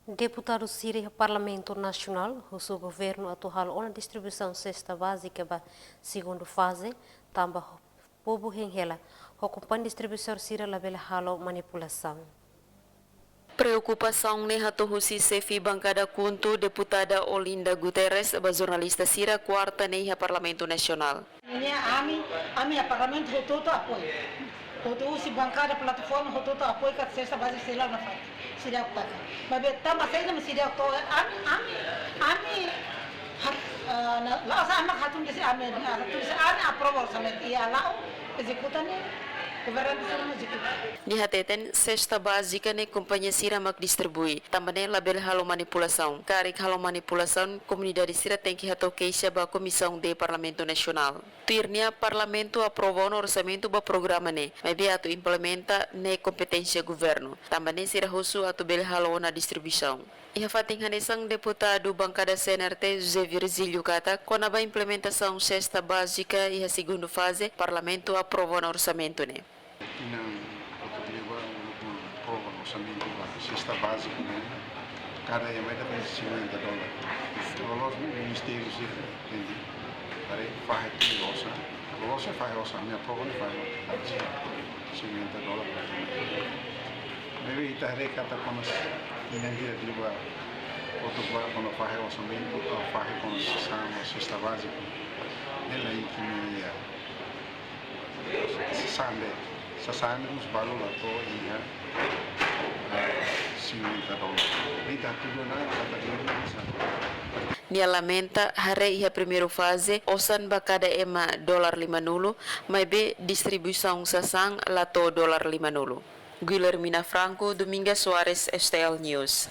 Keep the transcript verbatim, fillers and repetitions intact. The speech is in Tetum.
Deputadu sira iha Parlamentu Nasionál husu governu atu halo ona distribuisaun sesta bázika ba segundu faze, tanba povu hein hela, ho kompañia distribuidór sira labele halo manipulasaun. Preokupasaun ne'e hato'o husi xefe bankada KHUNTO, deputada Olinda Guterres, ba jornalista sira kuarta ne'e iha Parlamentu Nasionál. Ne'e ami, ami iha Parlamentu hotu-hotu apoiu. Hotu husi bankada plataforma hotu-hotu apoiu katak sesta bázika sei la'o nafatin. Seidauk taka. Maibé tanba saida mak seidauk to'o, ami, ami, ami, hat-, ah, na, la'ós ami hatun de'it, ami, ah, hatun de'it, ami aprova orsamentu. Iha la'o, ezekuta ne'e, governante sira mak ezekuta. Nia hateten, sesta bázika ne'e kompañia sira mak distribui. Tanba ne'e labele halo manipulasaun. Karik halo manipulasaun, komunidade sira tenke hato'o keixa ba Komisaun D Parlamentu Nasionál. Tuir nia, Parlamentu aprova ona orsamentu ba programa ne'e, maibé atu implementa ne'e kompeténsia governu. Tanba ne'e sira husu atu bele halo ona distribuisaun. Iha fatin hanesan, deputadu bankada C N R T, José Virgílio, katak kona-ba implementasaun sesta bázika iha segundu faze, Parlamentu aprova ona orsamentu ne'e. Tinan atu leba, grupu aprova orsamentu ba sesta bázika ne'e. Kada ema ita fó cinquenta dólar. Loloos ne'e ministériu sira tenke haree, fahe tuir osan. Loloos ne'e fahe osan, ami aprova ne'e fahe osan. Cinquenta dólar. Maibé ita haree katak kona-ba tinan ida leba, outro ba kona-ba fahe orsamentu, ah, fahe kona-ba sasán, sesta bázika. Ne'e la'ós imi ya. Sasán ne'e, sasán ne'e mós balu la to'o iha, ah, cinquenta dólar. Ita tudo na, ita tudo na, sasán. Nia lamenta, haree iha primeiru faze, osan ba kada ema dólar limanulu, maibé distribuisaun sasán la to'o dólar limanulu. Guilhermina Franco, Dominga Soares, S T L News.